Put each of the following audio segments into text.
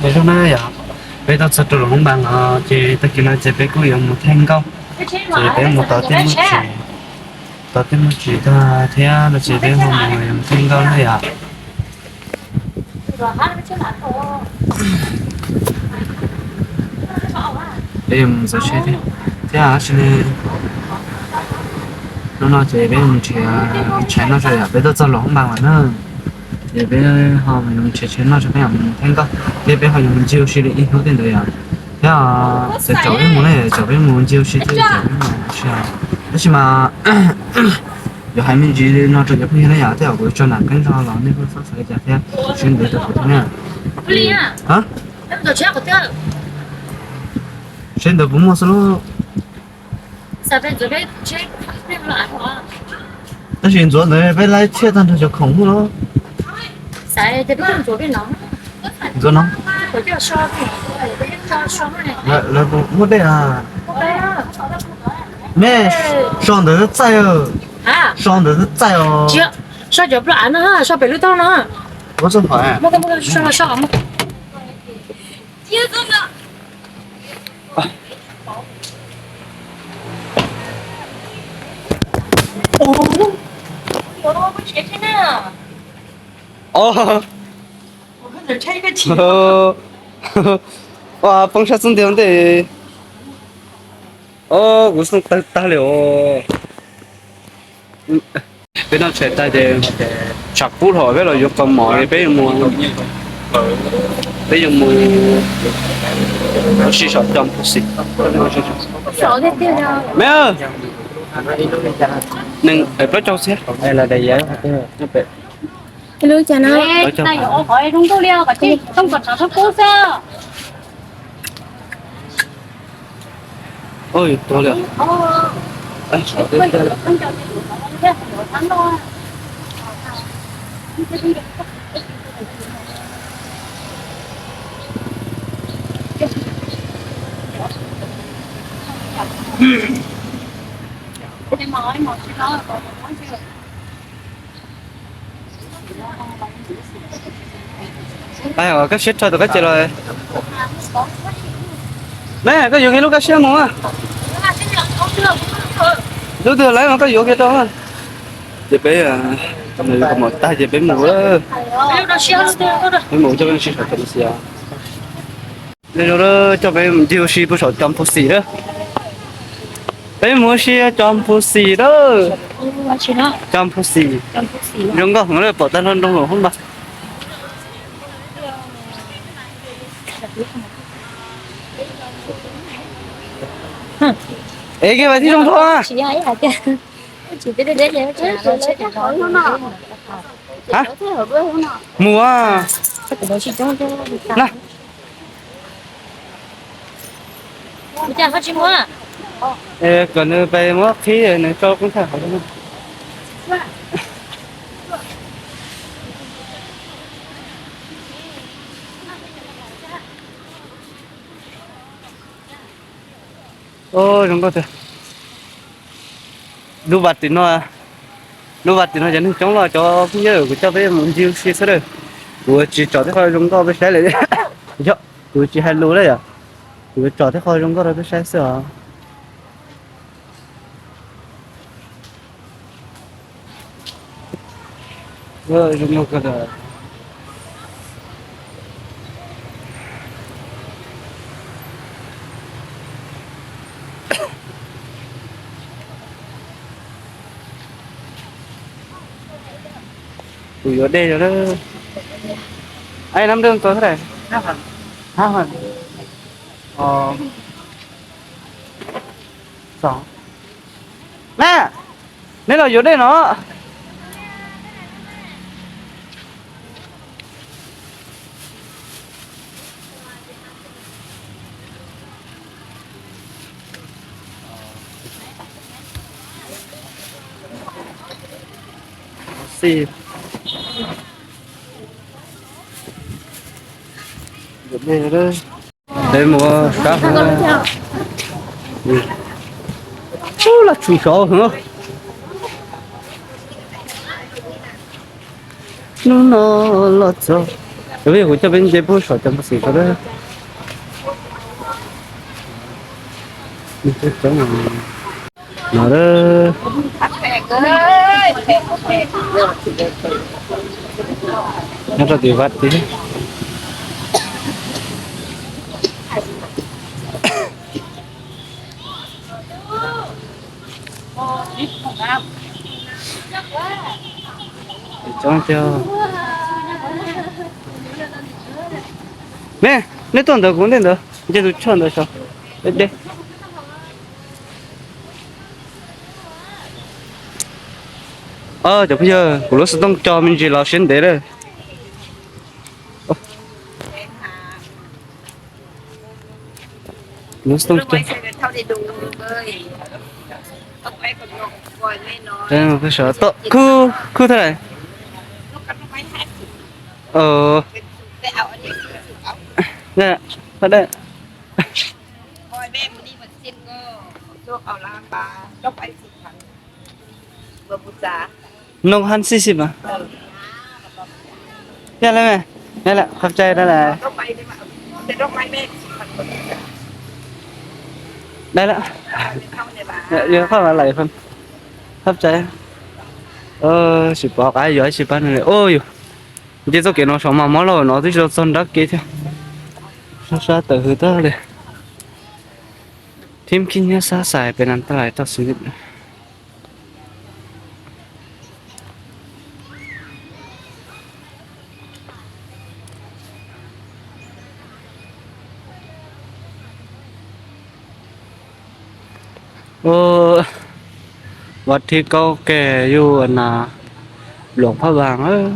Zoo na yom, peb tau txog rau Luam Hoob Npas no ces tag kis no ces peb kuj yuav mus theej nkauj, ces peb mus tos tej me ntsis, tos tej me ntsis tag thiab no ces peb ho mus yuav mus theej nkauj na yom. Peb yuav mus txaus tsheb thiab, thiab tab sis ne, hnub no ces peb mus nrhiav tsheb noj tso yom, peb tuaj txog Luam Hoob Npas lawm na. Ces peb ho mus nrhiav tsheb noj tso peb mam mus theej nkauj thiab peb ho yuav mus ncig ua si li ib hnub tej ntawd yom. Thiab txawm tsaum peb mus ne, txawm peb mus ncig ua si thiab txawm peb mus ua si, tab sis mas yuav hais me ntsis no rau cov phooj ywg na yom, tej zaum kuv tso nram qeeb zog los nej kuj txhob xav li cas thiab, seb ntawd rau kuv thiab na. Seb ntawd kuv muaj xwb lub. Tab sis ntxuav ntawd peb laib thiaj tag nrho cov khoom muaj los. Ntxuav no. Lawv muaj dej a. Mej, so ntawd txaij, so ntawd txaij os. So cov plaub av no, so pem lub taub no. Poob sab xub ntiag ntej. Kuv xoob tawg tag li os. Peb noj tshais tag ces tshav kub dhau peb los yuav qhov mov peb yuav mus, peb yuav mus ua si saum Coo Phu Xis. Me, nees plaub caug xwb. Koj siab rho tus koj ces los. Ne, koj yuav kiag lub koj siab mus. Lub twg lawm mas koj yuav kiag rau. Ces peb, mus tag ces peb mus, peb mus coj peb mus si saum Coo Phu Xis. Coj peb mus ncig ua si puag saum Coo Phu Xis lawm. Peb mus ua si Coo Phu Xis lawm. Coo Phu Xis zoo nkauj heev lawm, pom tag nrho nroog Luam Hoob Npas. Es kiag vas thib zoo dhau. Mus na. Kom nws pais muab qhib nws rau koob thaij qhov. Zoo nkauj tiag. Lub vas tim no, lub vas tim no cov neeg coob los cov phooj ywg, kuv coj peb mus ncig ua si xwb lawm. Kuv tsis tsom tej qho zoo nkauj peb saib lawm. Yog kuv tsis hais lus lawm yom, kuv tsom tej qho zoo nkauj rau peb saib xwb os. Kuv yuav dej os. Ai, nắm đơn tôi thế này. Hả? Ờ. Sao? Nè, nè là vô đây nó. Xi. Peb mus kab hauv. Ub, laj tsum xyov heev. Hnub no los txog Cov phooj ywg, kuv coj peb nce puag saum cov npua xim rau lawm. No, nyob rau tim vaj tid. Ne, neb tuaj ntawd kuv ntej ntawd, nce tus tshuaj ntawd saud. Deb deb. Cov phooj ywg, kuv lub xov tooj co me ntsis los siab ntev lawm. Lub xov tooj co. Khub, khub thaj lawm. Noo hab xib xib mas. Yog lawm, yog lawm, qhov cai da lawm. Da lawm. Yog qhov mas lawm, qhov cai. Tsis pom qab yuav tsis pab nws li. Ua yus nce txoj kev no saum mas mob lauj, no twb tsis tau txog nrab kev thiab. Sab sab tawm hws tag li. Thib khib nyiab sab xais pem nas taj lais toj xwb. Ua, vas thib kaub ke yus na, luam phab vaas.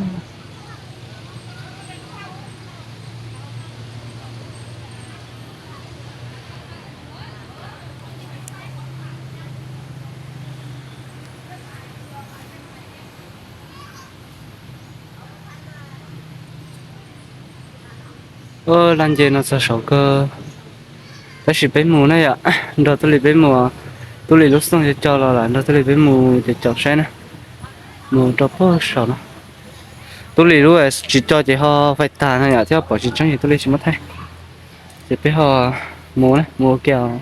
Laj nce no txog saum kawg, tab sis peb mus na yom, nrog Tub Lis peb mus, Tub Lis lub xov tooj co los lawm, nrog Tub Lis peb mus ces caum saib na, mus rau puag saum no. Tub Lis lub tsis co ces ho fais tag no yom, thiab pom tsis tseeb ces Tub Lis tsis muab thaij, ces peb ho mus na, mus ua ke os.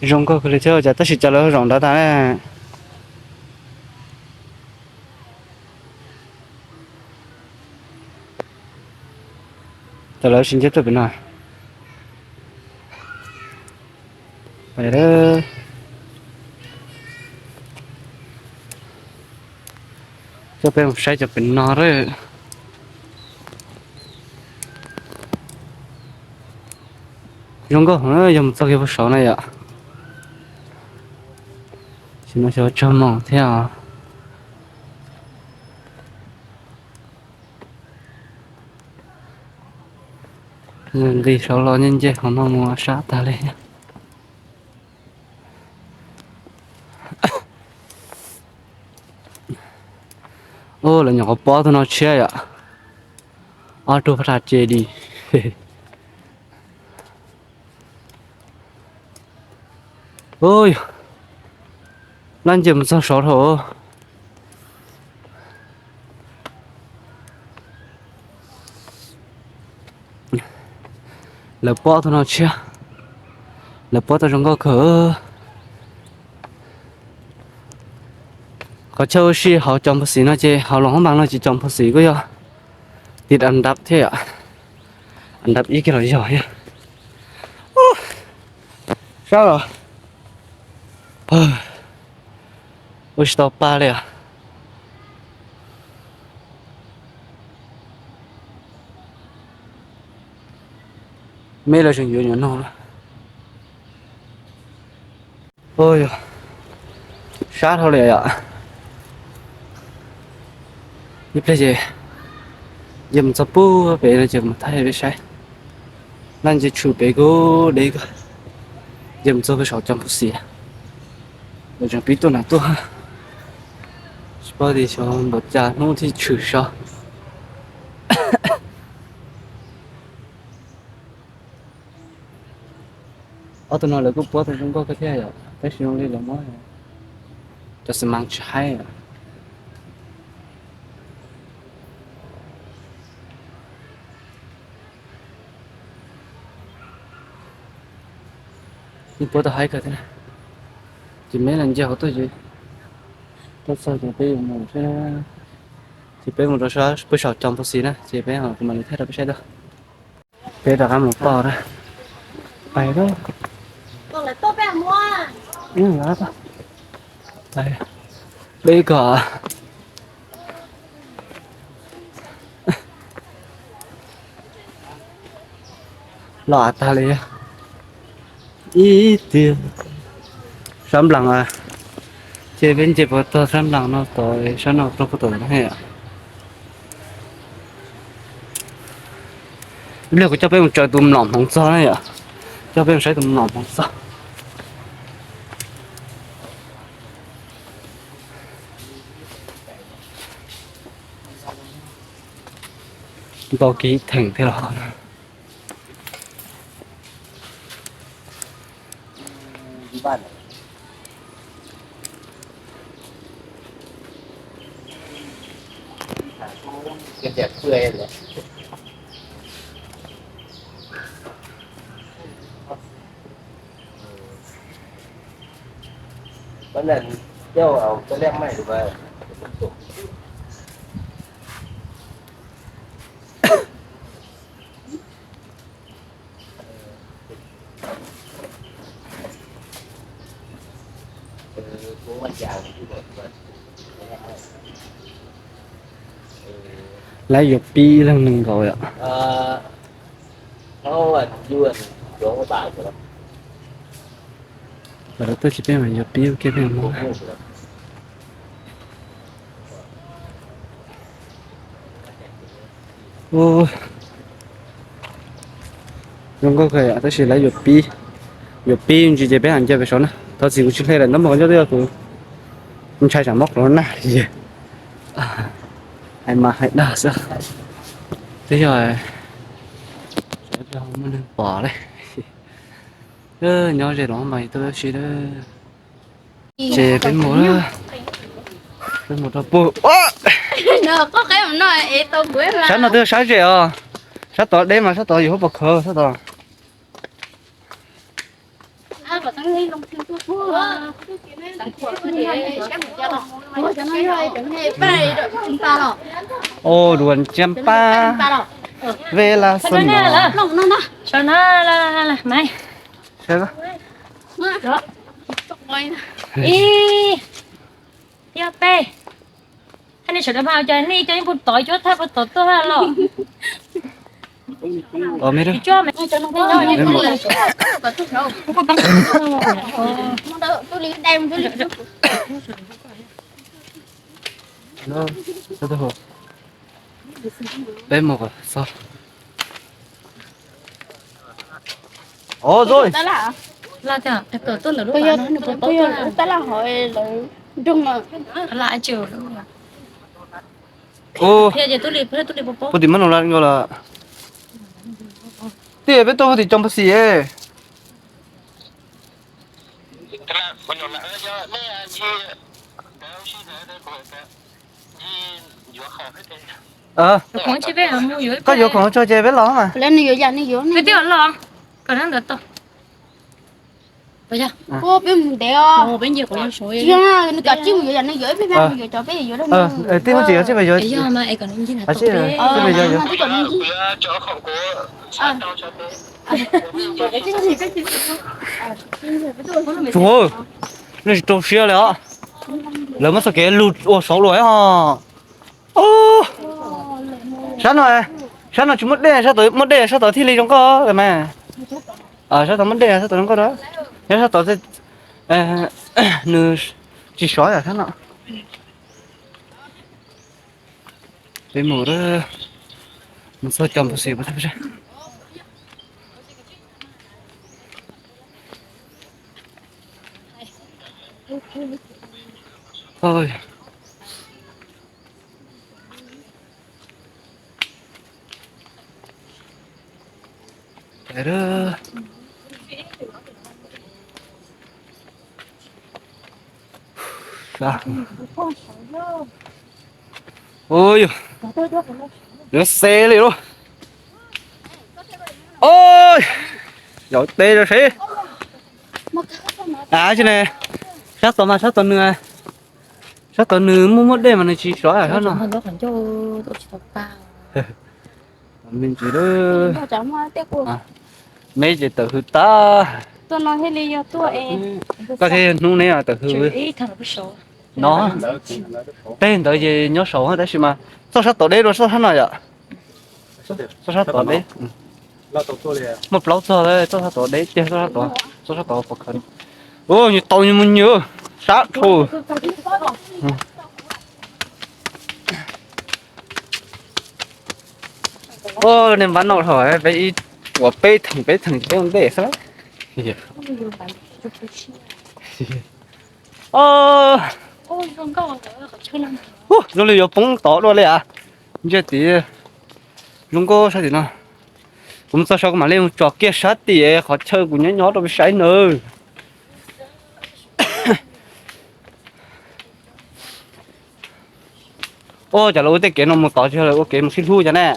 Zoo nkauj kawg li thiab cas tab sis cas lawv zaum nrad tag na. Cas lawv tsis nceb tuaj pem no. Coj peb mus saib cov pem no lawm. Zoo nkauj heev, yog mus txog kiag puag saud na yom. Sim no xyov tsawg moos thiab os. Nqis saud los nce nce qhov no mus sab tag li. Ua, lawv nyuam qhuav pom tug no tshiab yom. Ob tug phab thaj ce di. Ua, laj nce mus txog saud dhau. Lawv pom tug no tshiab, lawv pom tau zoo nkauj kawg. Qhov chaw ua si hauv cov npua xim no ces hauv Luam Phab Npas no ces cov npua xim kuj yog tiv a ndab thiab yom. A ndab ib kiag los yog thiab. Sab los ua tsis tau pa li os. Meb lawv tseem yuav nyuam no. Ua, sab dhau li yom. Ib pliag ces yog mus txog puag pem no ces mus thaij peb saib. Laj nce tshwm pem kuj deb kawg. Yog mus txog pem saum cov npua xim, lawv tseem pib tuaj nram tuaj. Tsis Puab tias xyov npaum cas hnub thiaj tshwm so. Ob tug no lawv kuj puab tau zoo nkauj kawg thiab yom, tab sis zoo li lawv muab cov xi mas tsis haib. Yeej puab tau haib kawg thiab. Ces meb los nce hauv tuaj ces, tuaj txog ces peb yuav mus, ces peb mus rau pem saum cov npau xis na, ces peb mam li thaij rau peb saib dua. Peb rov qab mus toj na. Pais lawm. Peb kom los av tag li ib tiag. Sab nplaas, ces peb nce puas tog sab nplaas no tod, sab no rau puag tom no yom. Ib pliag kuv coj peb mus tsaws tus mlom hmoov txog na yom. Coj peb mus saib tus mlom hmoov txog. Ntau kiv theem thiab los. Lawv yuav pib leej neeg nkaus yom. Lawv tuaj tsis peb mas yuav pib ua ke peb mus. Zoo nkauj kawg yom, tab sis lawv yuav pib, yuav pib ntsis ces peb mam nce pem saud na. Thov txim kuv tsis hle lawm, ntab mus qhov ncauj twb yog kuv ntshai tsam mob corona li. Hais mas hais dag xwb, twb yog muaj neeg pom li. Nyob ze los mas tuaj si. Ces peb mus, peb mus rau puag sab no twb yog sab zem os. Sab tod deb mas sab tod yus hub pom khawv sab tod. Ua duas nciab pab, vej laj xwb no. Ib, thiab peb. Hais nej sawv daws mas cov nej cov yeej puag tod, cuab thaj puag tod tuaj los. Peb mus xov. Ov, puag tim mab nus la nkaus lawm. Twb peb tuaj puag tim cov npau xis. Koj yuav khoom tso ces peb los mas. Peb mus ntev os. Nws kav tsij mus yuav yam nws yuav, peb mus yuav cov peb yuav. Tij muaj tsis yuav tsis peb yuav. Tsuav, nej tsis rau siab li os. Lawv muab txoj kev lug ua saud lawm ho. Sab no, sab no tsis muaj dej, sab tod muaj dej, sab tod thiaj li zoo nkauj mas. Sab tod muaj dej, sab tod zoo nkauj. Nyob sab tod nws tsis sov yam sab no. Peb mus, mus txog cov npau xis. Ui, yuav xe li lauj. Ui, yog tes rau seb. Tsis ne, sab tod mas sab tod nws, sab tod nws muaj muaj dej mas nws tsis sov sab no. Me ntsis, me ces tawm hws tag. Koj thiaj hnub neb tawm hws no. Tej ntawd ces nyob saud tab sis mas txoj sab tod deb dua txoj sab no yom. Txoj sab tod deb. Muaj plaub txoj, txoj sab tod deb tiag, txoj sab tod, txoj sab tod pov khawv. Ua nws tau nws mus nws sab dhau. Ua nej npab noj hov peb ib uas peb theem peb theem peb ua ntej xwb. Zoo li yuav poob tod dua li as. Ntsia tid, zoo nkauj sab tim no. Kuv mus txog saud kuv mam li mus tsom kiag sab tim qhov chaw kuv nyob nyob rau peb saib nawb. Ua cas lawv ua tej kev no mus tod tsis yog lawv ua kev mus sib hlub cas ne?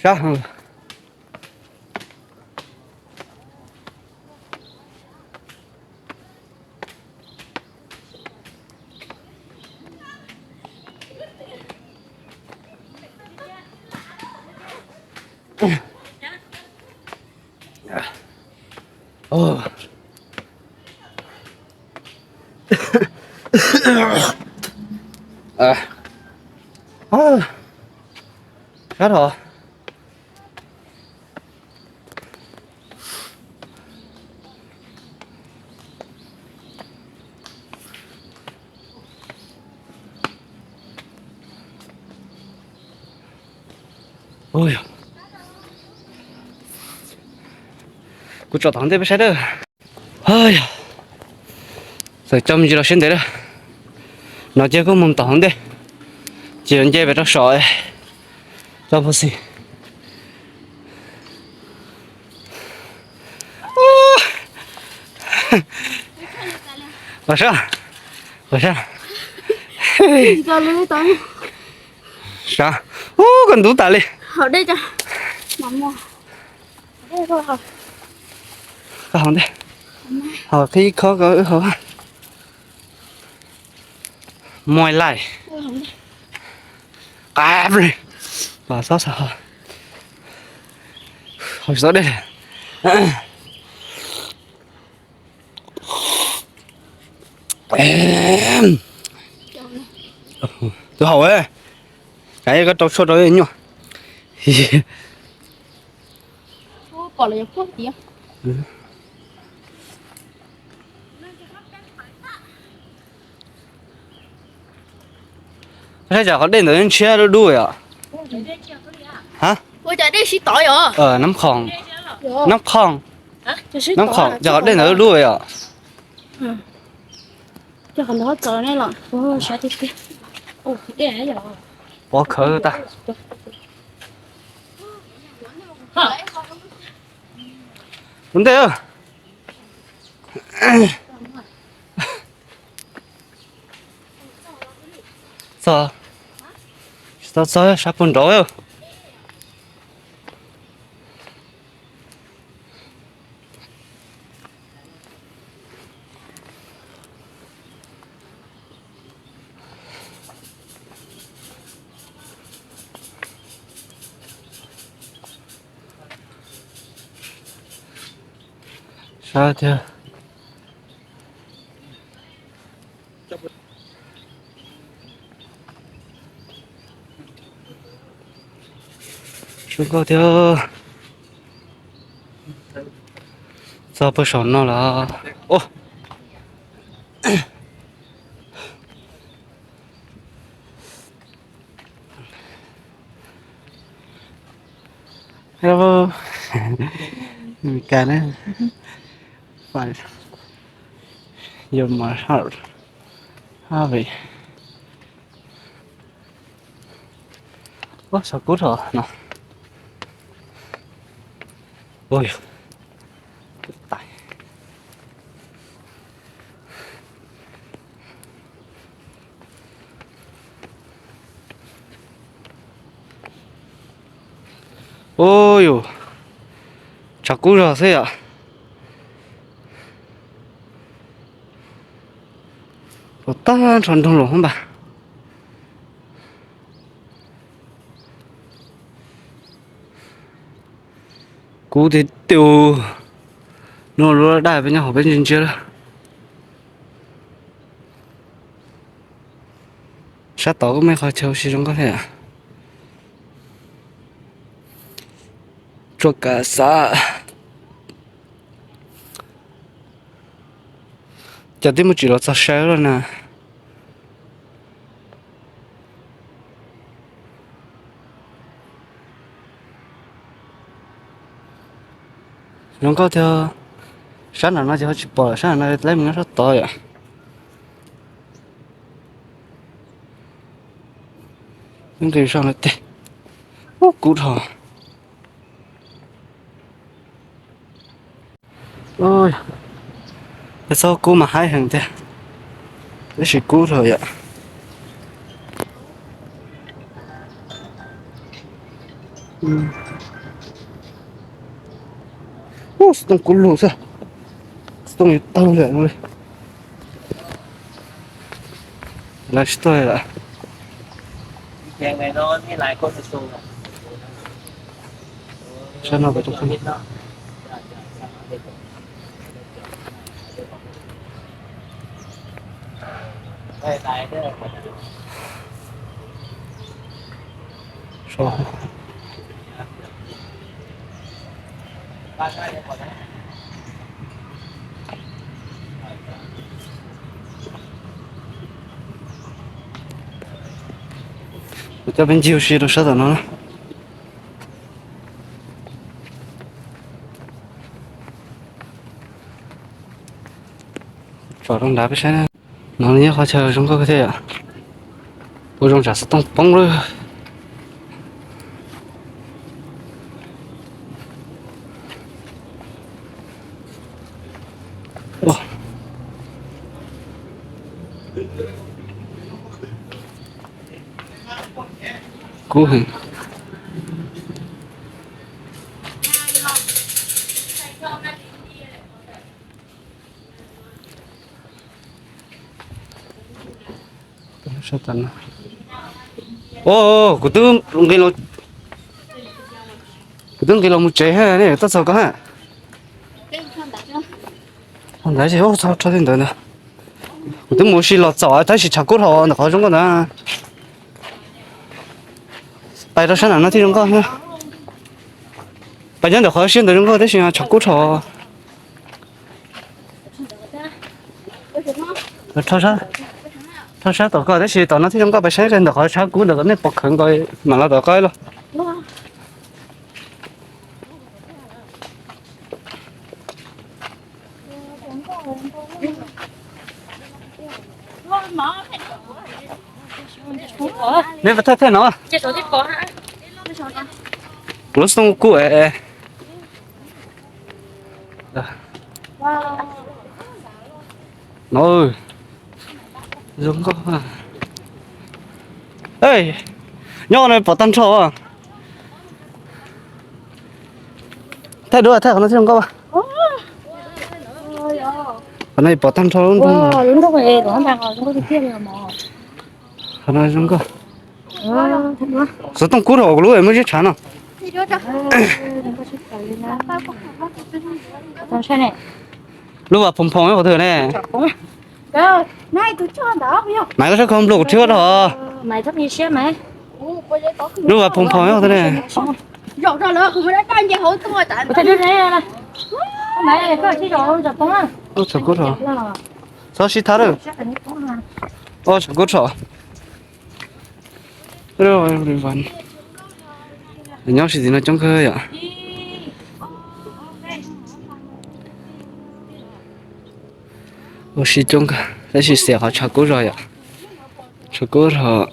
Sab heev. Sab dhau. Kuv tsom tom hauv ntej peb saib dawb. Txawm coj me ntsis los siab ntev lawm. No ces kuj mus tom hauv ntej, ces yuav nce pem rau saum cov phuv xim. Ua sab, ua sab. Sav, ub, koj ntub tas li. Koj haus ntej, haus qhib khob ko wb haus. Muaj laij. Qab li. Pom xob xav ho. Haus tsis tau dej. Tus haus, kav koj rau tshuaj rau nyuaj. Saib cas qhov dej ntawd ntshiab dub dub yom. Nab khoom, nab khoom, nab khoom, cas qhov dej ntawd dub dub yom. Pov khawv tag. Ua ntej. Txog, tsis tau txog, sab puag nraud. Sab thiab. Zoo nkauj thiab. Txog puag saum no lawm. Hello. Ka ne. Phải. Yo mà hard. Hard vậy. Tshav kub rau no. Ua yus, tshav kub zog xwb yom. Puas tag nrho nroog lus hab npag. Kub tiag tiag. Nub lub daj peb nyob hauv peb ntsia ntsia lawm. Sab tod kuj muaj qhov chaw ua si zoo nkauj thiab. Tsuas kav xav cov tib mus tsim los txog saib lawm na. Zoo nkauj thiab. Sab nram no ces ho tsis pom, sab nram no lawv mus nyob sab tod yom. Nqis zog lawm tes. Ub, kub dhau. Yog txhob kub mas haib heev tiag, tab sis kub dhau yom. Ub, xov tooj kub lug xwb, xov tooj yuav tawg lawm no li. Lawv tsis tuaj li lawm. Sab no puas tau. Kuv coj peb ncig ua si rau sab tom no. Tsom rau nrad peb saib. No nyob qhov chaw zoo nkauj thiab yom. Ua zoo tsam xov tooj poob lawm. Kub heev. Ua, kuv twb nqis los, kuv twb nqis los mus tsev ha, nej tuaj txog koj ha. Ntawd ces txog tso tej ntawd ntag. Kuv twb mus ua si los txaus tab sis tshav kub dhau ntawm qhov zoo nkauj ntawd. Pais rau sab nram no thiaj zoo nkauj. Pais nyob ntawm qhov siab ntawd zoo nkauj tab sis tshav kub dhau. Rho sab tom ko tab sis tom no thiaj zoo nkauj, pais saib ntawm qhov tshav kub ntawd kom nej pom khawv nkaus mam los tom ko los. Neb thaj thaj no. Kuv lub xov tooj kub es. No zoo nkauj. Nyob no pom tag nrho. Thaij duab thaij qhov no thiaj zoo nkauj. Qhov no pom tag nrho lub nroog. Qhov no zoo nkauj. Xov tooj kub dhau kuv lub muaj ziab tshav no. Lub vas phoom phoom qhov twg ne? Maiv, koj txhob kho nplua kuv rhiab rau. Lub vas phoom phoom qhov twg ne? Txhob sib thab lawm. Tshav kub rho. Nyob si tim no coob kawg yom. Ua si coob kawg tab sis xiam qhov tshav kub zog yom. Tshav kub zog.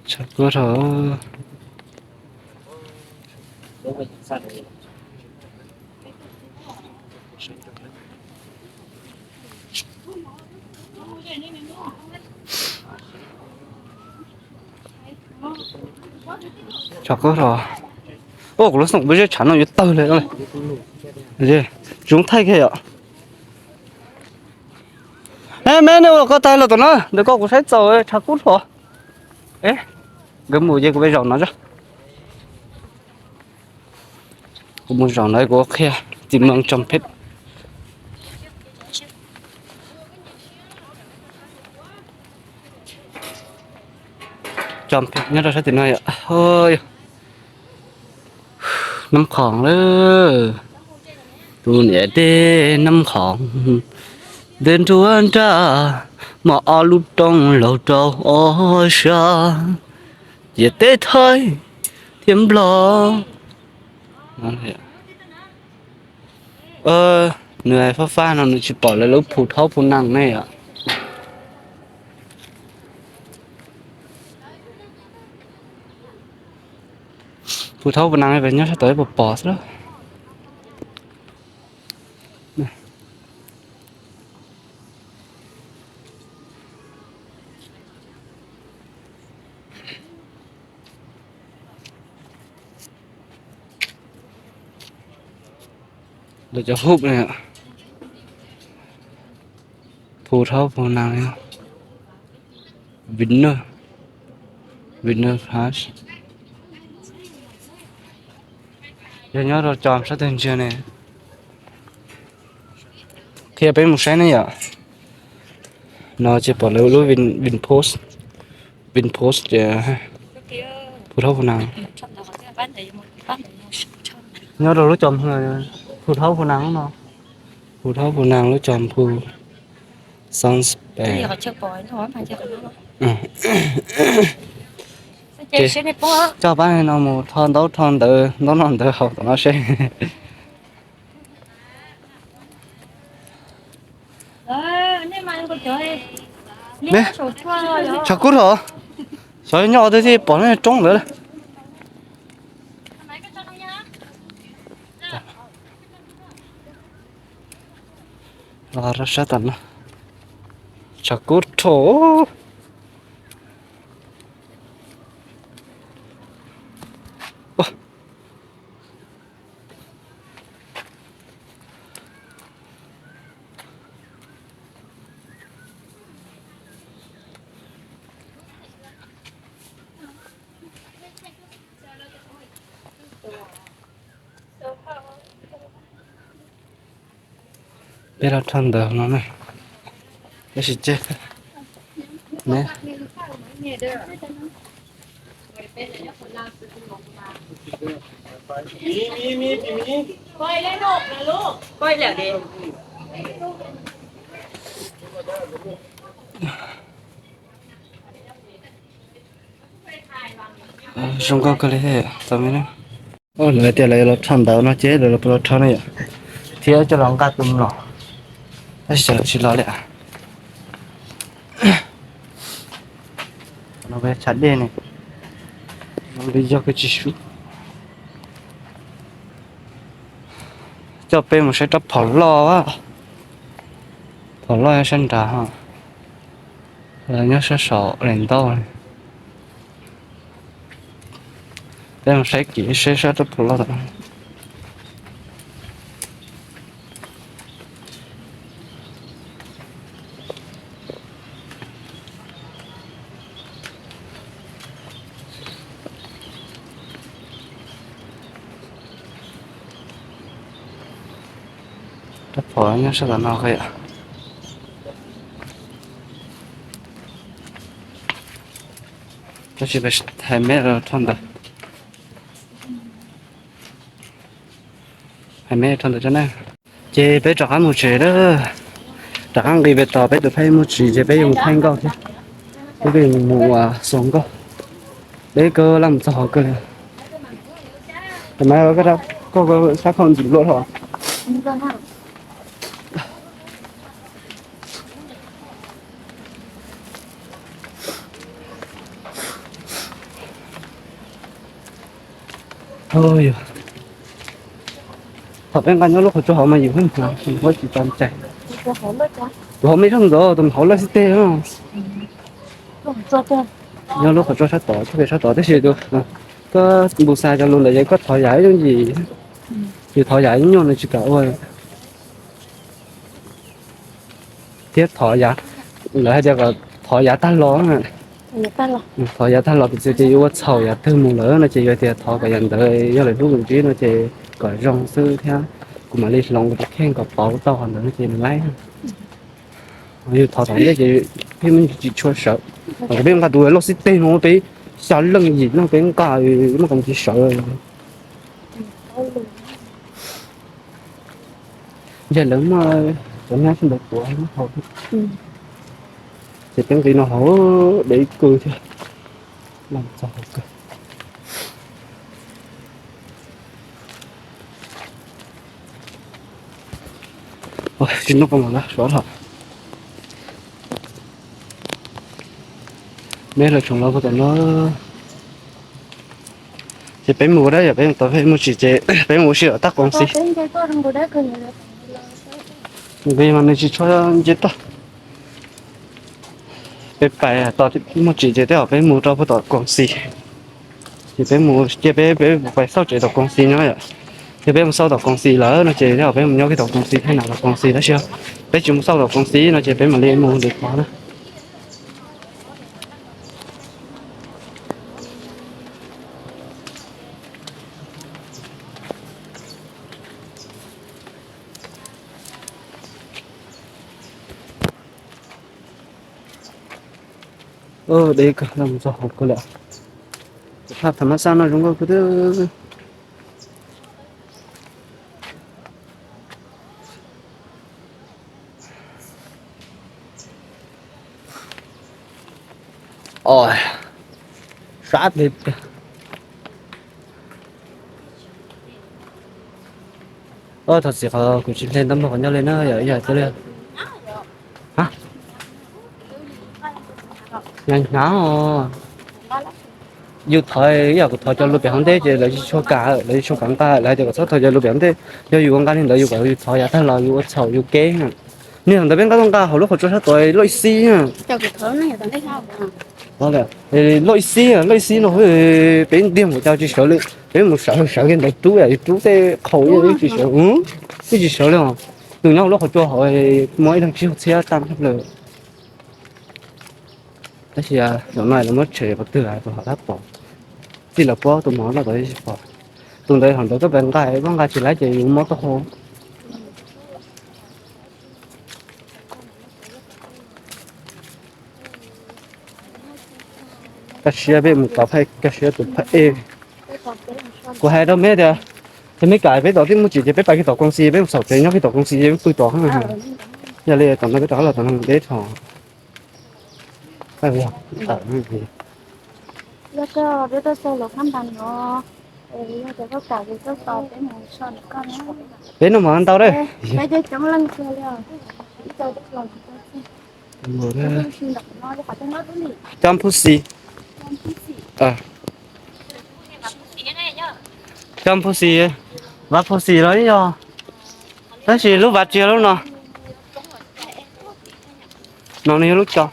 Tshav kub rho. Tshav kub rho. Ua kuv lub xoo pub zeb tshav no yuav tawg li. Zoo thaij kiag yom. Me, nej ua koj tag los tom no, ntawm koj kuv saib txaus tshav kub rho. Nkawd mus ces kuv peb zaum no. Kuv mus zaum no kuv qhia txiv moos tsom phem. Tsom phem nyob rau sab tim no yom. Nab Khoom lawm, tus niam dej Nab Khoom, dej nruab nrag, muaj ob lub roob laug rau ob sab, ciam teb Thaib thiab Nplog. Nws hais fab fab no nws tsis pom lawv lub Phu Thaub Phu Nang ne yom. Phu Thaub Phu Nang peb nyob sab tod pom pom xwb. Lawv cov hub ne, Phu Thaub Phu Nang, Vin Naj, Vin Naj Pass. Yog nyob rau cov sab tag ntsiag ne, qhia peb mus saib ne yom. No ces pom lawv lub Vin Post, Vin Post ces Phu Thaub Phu Nang. Nyob rau lub cov Phu Thaub Phu Nang no, Phu Thaub Phu Nang lub cov Phu Sounds Bay. Ces coj pab no mus rho ntaub rho ntawv, ntaub no ntawv haus tom no seb. Tshav kub rho, xyov nyob twg thiaj pom roob lawm. Los rau sab tom no, tshav kub rho. Peb los rho ntawv no na. Peb sim tseg ne. Zoo nkauj kawg li thiab tau me. Lawv tias lawv los rho ntawv no ces lawv los rho no yom, thiab coj los nqa tus mlom, tab sis lawv tsis los li. No tshav dej ne, no li yog koj tsis sub. Coj peb mus saib rab phom loj, phom loj sab nrad, nyob sab saum daim ntaub. Peb mus saib kiag seb sab rab phom loj tom no. Rab phom nyob sab tom no yom. Tab sis hais me los rho ntawv, hais me rho ntawv tso na. Ces peb rov qab mus tsev lawm, rov qab nqis pem tod, peb tus phaij muaj tsis ces peb yuav mus phaij nkauj thiab, peb yuav mus xuas nkauj. Peb kawg laj mus txog hauv kawg li. Tus mas koj, koj sab khau ntxim luaj hos. Ov, yog thaum peb nqa nyob lub qhov tsua hauv mas yus pheej hnov, yus pheej tsis tau cai. Tus hauv me zog ntxov, tus hauv lawj xib teg no. Nyob lub qhov tsua sab tod, txoj kev sab tod tab sis tus, koj npus xav cov lus ntawd ces koj thov yam ib yooj yim, yus thov yam ib nyuag nws tsis kam ua. Thiab thov yav, lawv hais tias kom thov yav tag los, thov yav tag los piv txwv ces yuav ua txhaum yav twg mus lawm no ces yuav tias thov kom yav ntawd yog lawv hlub mus ntsib no ces kom zoo xwb thiab kuv mam li hloov kuv tus kheej kom pauv tau qhov ntawd no ces nws laib. Yus thov tom ntej ces pheej muaj tsis tshua sawv. Peb nqa tus loj xib teg no peb xya leej yim leej peb nqa muaj kaum tsis sawv. Ntshe lawv muaj cov nyab sib ntaus tuav hauv, ces peb nqis no hauv dev kawg thiab. Los txog hauv kawg. Tsis noj poj mam na sov dhau. Meb los tsoom los puag tom no. Ces peb mus dab yom, peb tau peb mus tsis ces peb mus ua si tom tab koom xis. Nqis mas nws tsis tshua nce toj. Peb pais tau muaj tsis ces tej zaum peb mus rau puag tom koom xis. Ces peb mus cia peb, peb pais xauj tsev tom koom xis no yom. Ces peb mus xauj tom koom xis lawm no ces tej zaum peb mus nyob kiag tom koom xis thiab na, tom koom xis tab sis peb tsis mus xauj tom koom xis no ces peb mam li mus lwm qhov na. Dev kawg, los txog hauv kawg lawm. Phaj tham mab xaj no zoo nkauj kawg thiab. Sab li. Thov txim qhov kuv tsis hle ntaub npog qhov ncauj li na, yog ib yam li hnyav os. Yus thov ib yam, kuv thov cov lus pem hauv ntej ces lawv tsis tshua kam, lawv tsis tshua kam nqa, lawv hais tias kom txhob thov cov lus pem hauv ntej. Yog yus ua nqa li ntawd yus kom yus thov yav tag los yus ua txhaum yus kev. Niag thaum ntawd peb nqa tuaj nqa hauv lub qhov tsua sab tod loj ib xib. Loj ib xib, loj ib xib no peb ntiag mus cas tsis sawv li. Peb mus sawv sawv kiag ntawd rub yam, yus rub tej qhaus yeej tsis sawv, yeej tsis sawv li os. Nws nyob hauv lub qhov tsua hauv, muaj ib leeg tsib caug txhiab tag plaws. Tab sis zaum no lawv muab tshem qhov twg tus hom tab tom, txij lawv puab tus mov loj tod tsis pom. Tus ntawd hom ntawd koj pab nqa, koj nqa tsis laib ces yus mob taub hau. Kaj siab peb mus tom phaj, kaj siab tus phaj ej. Kuv hais rau meb tias, ces meb kam peb tom tij muaj tsim ces peb pais kiag tom koom xis, peb mus xauj tsev nyob kiag tom koom xis, peb pw tom. Yog li tom no peb rov los tom no deb tho. Peb noj mov ntau dab. Cov phub xis, cov phub xis, vaj phub xis los yog, tab sis lub vaj tsis yog lub no. No nws yog lub co.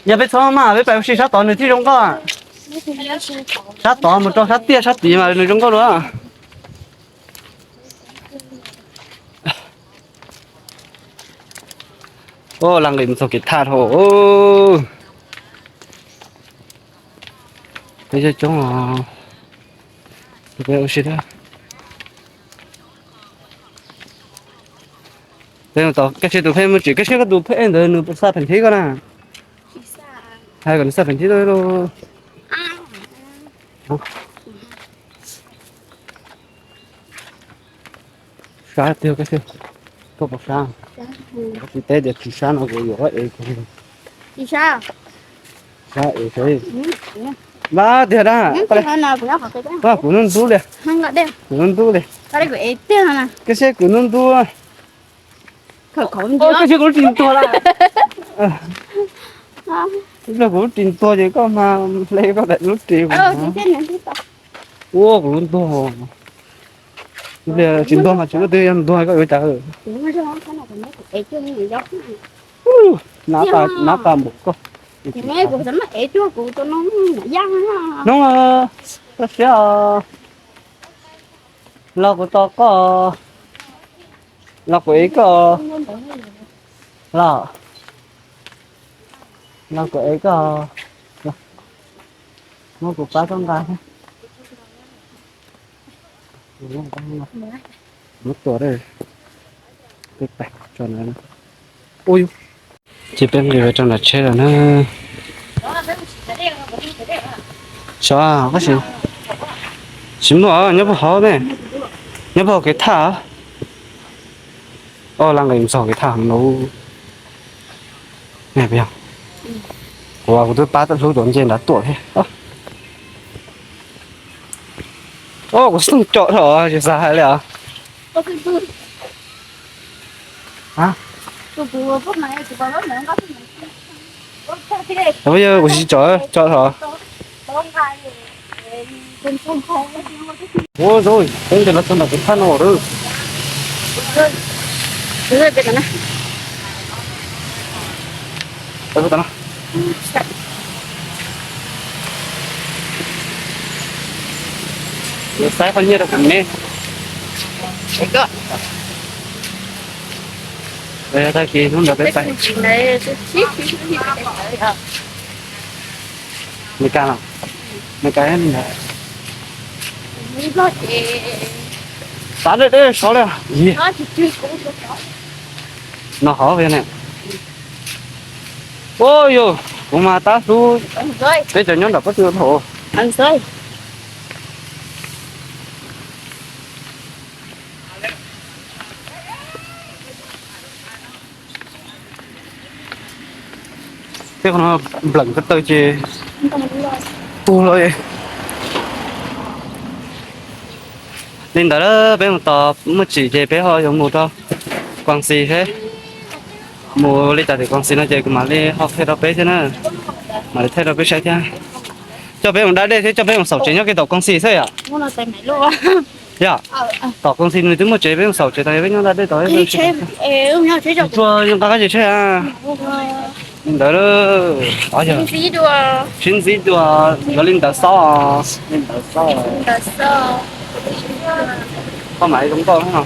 Yog peb txhob maj, peb pais ua si sab tod nws thiaj zoo nkauj. Sab tod mus rau sab tiaj sab tid mas nws zoo nkauj dua. Ua la nqis mus txog kev thaj dhau. Peb coob, peb ua si thiab. Peb mus tom Kaj Siab tus phej, muaj tsim Kaj Siab koj tus phej ntawd nws puas xa pheem thib koj na? Hais kom nws xa pheem thib lauj. Sab tiag Kaj Siab, koj puas sab? Koj tsis teb tias tsis sab no kuv yuav ev kuv. Sab ev sab. Vab tiag dab. Kuv hnub ntub li. Kuv hnub ntub li. Kaj Siab kuv hnub ntub. Kaj Siab kuv lub ris ntuag lawm. Kuv lub ris ntuag ces koj mas hle koj daim lub ris kuv. Ua kuv lub ntuag, tsis ntuag mas tsis ua twg yog ntuag koj yuav cas. Nab qa npum koj. Hnub, koj siab os, los kuv tos koj, los kuv ev koj, los, los kuv ev koj, muab kuv pab txoj nqa. Muab tua, peb pais tso na. Ua, ces peb nqis rau nram tsheb lawm na. Xyov, tab sis tsis muaj, nyob puag hauv ne, nyob puag hauv kev thaj. Os, la nqis txog kev thaj heev lauj. Kuv, kuv twb pab hlub tuav ncej nrad tuaj thiab. Os, kuv xeej co dhau, tsis xav hais li os. Yog kuv tsis co, co dhau. Ua, peb nqis los txog nram kev thaj no lawm. Saib qhov nyiaj rau kuv ne. Tag kis hnub ntawd peb pais. Meskas los, Meskas li ntawd. Tav deb deb sov li. No hov ne. Ua yog, kuv mas tab hlub peb cov nyob nram pob tw thaum. Tej qhov no npleem ko taw ces puag lawm. Li ntawd peb mus tos muaj tsim ces peb ho yuav mus rau Koos Xis thiab. Mus li cas tim Koos Xis no ces kuv mam li ho qhia rau peb thiab na. Mam li thaij rau peb saib thiab. Coj peb mus da dej thiab coj peb mus xaum tsev nyob kiag tom Koos Xis xwb yom. Yog, tom Koos Xis nws twb muaj tsev, peb mus xaum tsev tas peb nyob da dej tom. Tsuag nqa qab ces tsheb. Li ntawd, sib ntxib dua, yog li ntawd xwb. Li ntawd xwb. Koj mam li zoo nkauj no.